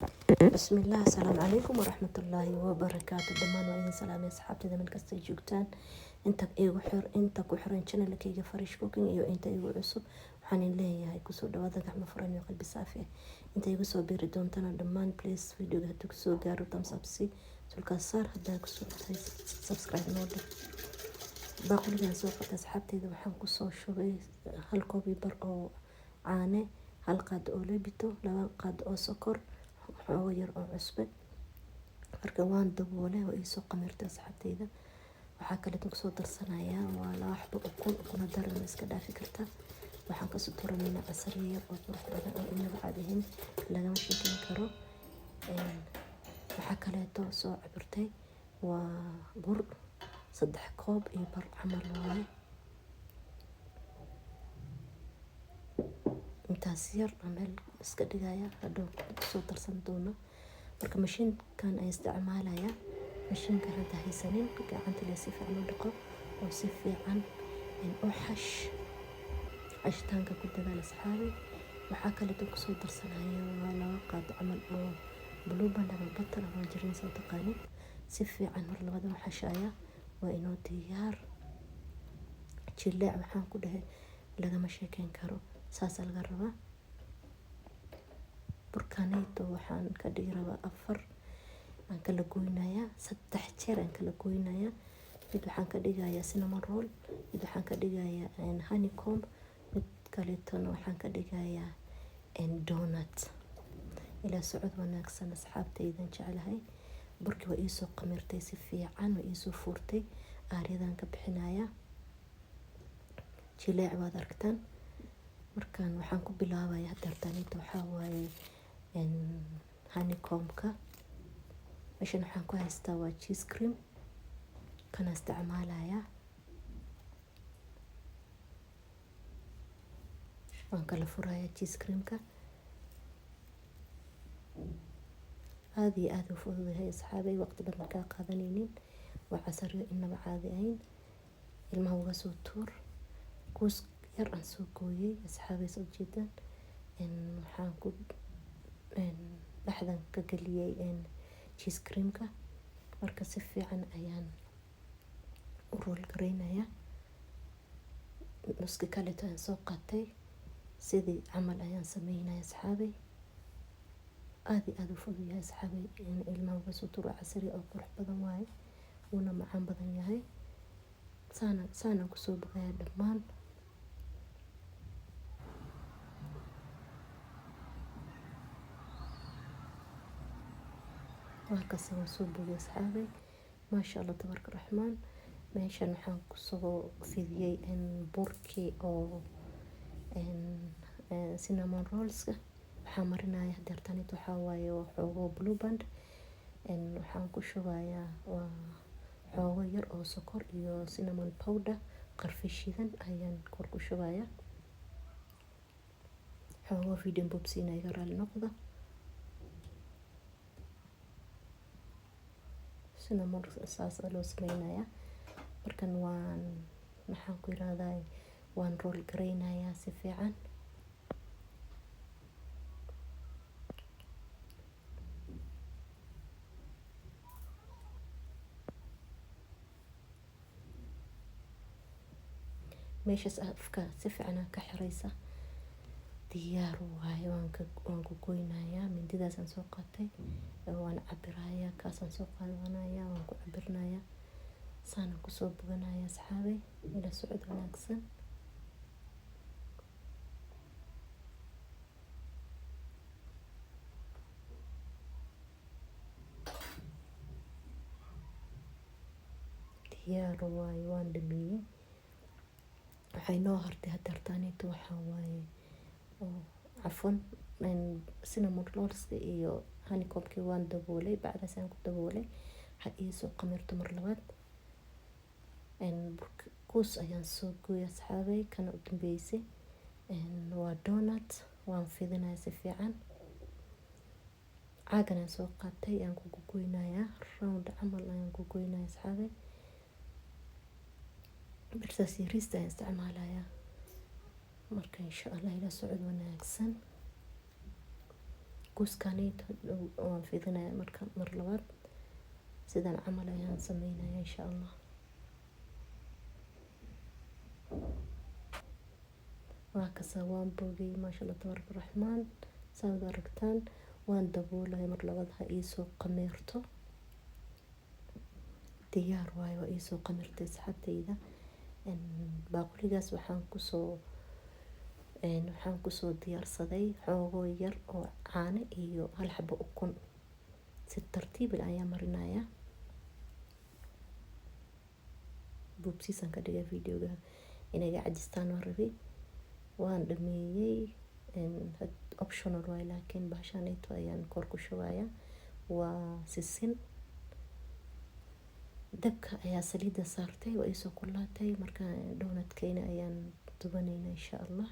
Bismillaah, asalaamu calaykum waraxmatullaahi wabarakaatu. Dhammaan waa idin salaamay asxaabtayda meel kasta ay joogtaan. Inta igu xir, inta ku xiran channelkayga Farish Cooking iyo inta igu cusub, waxaan idin leeyahay kusoo dhawaada gacmo furan iyo qalbi saafi ah. Inta igu soo biiri doontana dhammaan, please, videoga hadduu kusoo gaaro thumbs up si sulkaas saar, haddaa kusoo tahay subscribe noo dheh. Baaquligan soo qatay, asxaabtayda, waxaan kusoo shubay hal koob iyo bar oo caane, hal qaado oo lebito, 2 qaado oo sokor, xoogo yar oo cusbe. Marka waan daboolay, waa iisoo qamirtay, asxaabtayda. Waxaa kaleeto kusoo darsanayaa waa 2 xabo ukun. Ukuna daran ma iska dhaafi kartaa. Waxaan kasoo turanaynaa casariye yar oo qurux badan oo inaba caadi ahayn, lagama sheekeyn karo. Waxaa kaleeto soo cabirtay waa bur 3 koob iyo bar camal waaye. Intaas yar aan meel iska dhigaya, hadhow kusoo darsan doono. Marka mashiinkan ayaan isticmaalaya. Mashiinkan hadda haysanin, gacanta lee si fiican u dhaqo oo si fiican u xash. Xashitaanka ku dadaal, asxaabi. Waxaa kaleeto kusoo darsanaya waa 2 qaado camal oo Blue Band ama butter ama jirin soo taqaanid. Si fiican mar labaad u xashaya, waa inoo diyaar. Jileec waxaan ku dhahay lagama sheekeyn karo, saasa laga rabaa. Burkaneyto waxaan ka dhigi rabaa afar aan kala goynayaa, 3 jeer aan kala goynayaa. Mid waxaan ka dhigayaa cinnamon roll, mid waxaan ka dhigayaa honeycomb, mid kaleetona waxaan ka dhigayaa donut. Ilaa socod wanaagsan, asxaabtaydan jeclahay. Burkii waa iisoo qamirtay si fiican, waa iisoo fuurtay. Aaryadan ka bixinayaa, jileec waad aragtaan. Markaan waxaan ku bilaabayaa hadeertaanita waxaa waaye honeycombka. Meeshan waxaan ku haystaa waa cheese cream, kana isticmaalayaa. Waan kala furayaa cheese creamka. Aada iyo aada u fududahay, asxaabay, waqti badan kaa qaadanaynin. Waa casariyo inaba caadi ahayn, ilmaha uga soo tuur. Kuus yar aan soo gooyay, asxaabay, soo jeedaan. Waxaan ku dhexdan ka geliyay cheese creamka. Marka si fiican ayaan u roll gareynayaa. Nuski kaleeto ayaan soo qaatay, sidii camal ayaan sameynaya, asxaabay. Aada iyo aada u fudud yahay, asxaabay. Ilmaha uga soo tuur, casari oo qurux badan waaye, wuuna macaan badan yahay. Saana kusoo bogaya dhammaan. Waa waan soo bogay, asxaabay. Maasha Allah, tabaaraka raxmaan. Meeshan waxaan kusoo fidiyey burkii oo cinnamon rollska. Waxaan marinaya hadeertanit waxaa waaye xoogo Blue Band. Waxaan ku shubayaa waa xoogo yar oo sokor iyo cinnamon powder, qarfe shiidan ayaan kor ku shubayaa. Xoogo video bobsiina, iga raali noqda. Cinnamon saas loo sameynayaa. Markan waan, maxaan ku yiraahdaa, waan roll gareynayaa si fiican. Meeshaas afka si fiican ka xiraysa, diyaar waaye. Waan ku goynayaa. Mindidaasaan soo qaatay, waan cabirayaa. Kaasaan soo qaadanayaa, waan ku cabirinayaa. Saanaan kusoo boganaya, asxaabay. Ila socod wanaagsan. Diyaar waaye, waan dhameeyey. Waxay noo hartay hadeertaanito waxaa waaye cafwan, cinnamon rollska iyo honeycombkii waan daboolay, bacdaas aan ku daboolay. Ha iisoo qamirto mar labaad. Kuus ayaan soo gooyay, asxaabay, kana u dambeysay waa donut. Waan fidinayaa si fiican. Caagan ayaan soo qaatay, ayaan ku gogoynayaa, round camal ayaan ku goynayaa, asxaabay. Birtaas yariista ayaan isticmaalayaa. Marka insha Allah ila socod wanaagsan. Kuuskaneyto waan fidinaya. Marka mar labaad sidan camal ayaan sameynaya, insha Allah. Waa kasa, waan bogay, maasha Allah, tabaaraka raxmaan. Saad aragtaan, waan daboolaya mar labaad, ha iisoo qameerto. Diyaar waaye, waa iisoo qamirtay, asxaabteyda. Baaquligaas waxaan kusoo diyaarsaday xoogoo yar oo caano iyo hal xabo ukun. Si tartiib ayaa marinaya, buubsiisaan ka dhigay videoga, inaga cajistaan waan rabay. Waan dhameeyey. Optional waay, laakiin bahashaneeto ayaan kor ku shubaya, waa sisin. Dabka ayaa saliidda saartay, waa iisoo kulaatay. Marka donutkeyna ayaan dubanayna, insha Allah.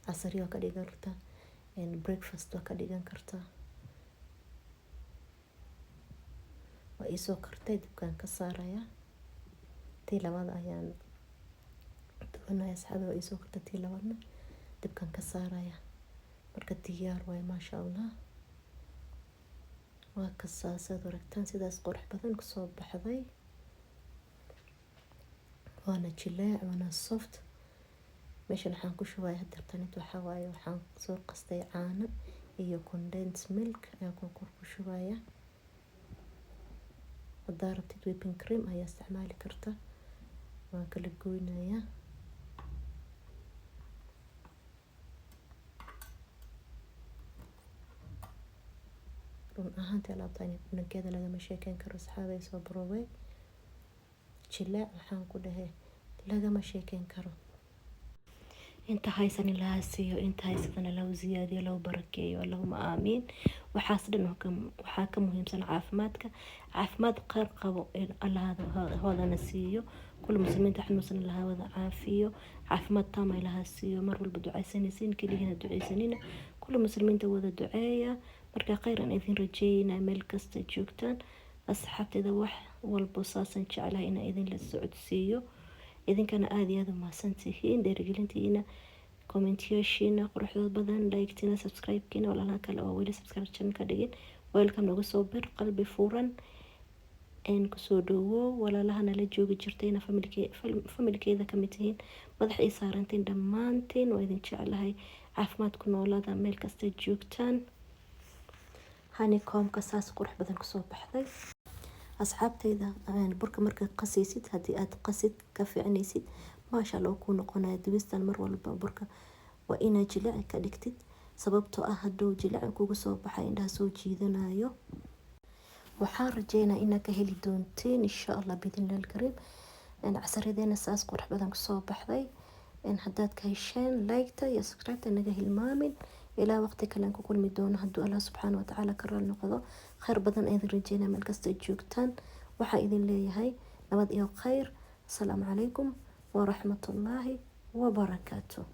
Casari waa ka dhigan kartaa, breakfast waa ka dhigan kartaa. Waa iisoo kartay, dabkaan ka saaraya. Tii labaad ayaan dubanaya, asxaabi. Waa iisoo kartay, tii labaadna dabkaan ka saaraya. Marka diyaar waaye, maasha Allah. Waa kasaa, saad aragtaan, sidaas qurux badan kusoo baxday. Waana jileec, waana soft. Meeshan waxaan ku shubaya hadeertanit waxaa waaye, waxaan soo qastay caano iyo condensed milk ayaa ku kor ku shubaya. Hadaa rabtid, whipping cream ayaa isticmaali karta. Waan kala goynayaa. Run ahaantii alaabtan dhadhankeeda lagama sheekeyn karo, asxaabay. Soo baroobay, jileec waxaan ku dhahay lagama sheekeyn karo. Inta haysan Ilaaha siiyo, inta haysatana lahu ziyaadiyo, lahu barakeeyo. Allahuma aamiin. Waxaas dhan waxaa ka muhiimsan caafimaadka. Caafimaad kheyr qabo in Allah hoodana siiyo. Kula muslimiinta xanuunsan Allaha wada caafiyo, caafimaad taama Ilaaha siiyo. Mar walba ducaysanaysiin, keligiina ducaysanina, kula muslimiinta wada duceeya. Marka kheyr aan idin rajeeyna meel kasta joogtaan, asxaabteeda. Wax walbo saasan jeclahay inaan idin la socodsiiyo. Idinkana aada iyo aada umahadsan tihiin dhiirigelintiina, commentyaashiina quruxda badan, like-tiina, subscribe-kiina. Walaalaha kale oo weli subscribe channel ka dhigin, welcome, nagu soo bir, qalbi furan een kusoo dhawo. Walaalaha nala joogi jirtayna, familkeeda kamid tihiin, madax ii saarantiin dhammaantiin, waa idin jeclahay. Caafimaad ku noolaada meel kasta joogtaan. Honeycombka saas qurux badan kusoo baxday, asxaabteyda. Burka markaad qasaysid, haddii aad qasid ka fiicnaysid, maasha Allah kuu noqonaya. Dubistan mar walba burka waa inaad jilici ka dhigtid, sababtoo ah hadhow jilici kugu soo baxay, indhaha soo jiidanayo. Waxaan rajeynaa inaad ka heli doonteen, insha Allah, biidnillahi alkariim. Casarideena saas qurux badan kusoo baxday. Haddaad ka hesheen, like-ta iyo subscribe-ta naga hilmaamin. Ilaa waqti kale aan ku kulmi doono, hadduu Allah subxaana watacaala ka raali noqdo, khayr badan idin rajeynaa meel kasta joogtaan. Waxaa idin leeyahay nabad iyo khayr. Asalaamu calaykum waraxmatullaahi wabarakaatu.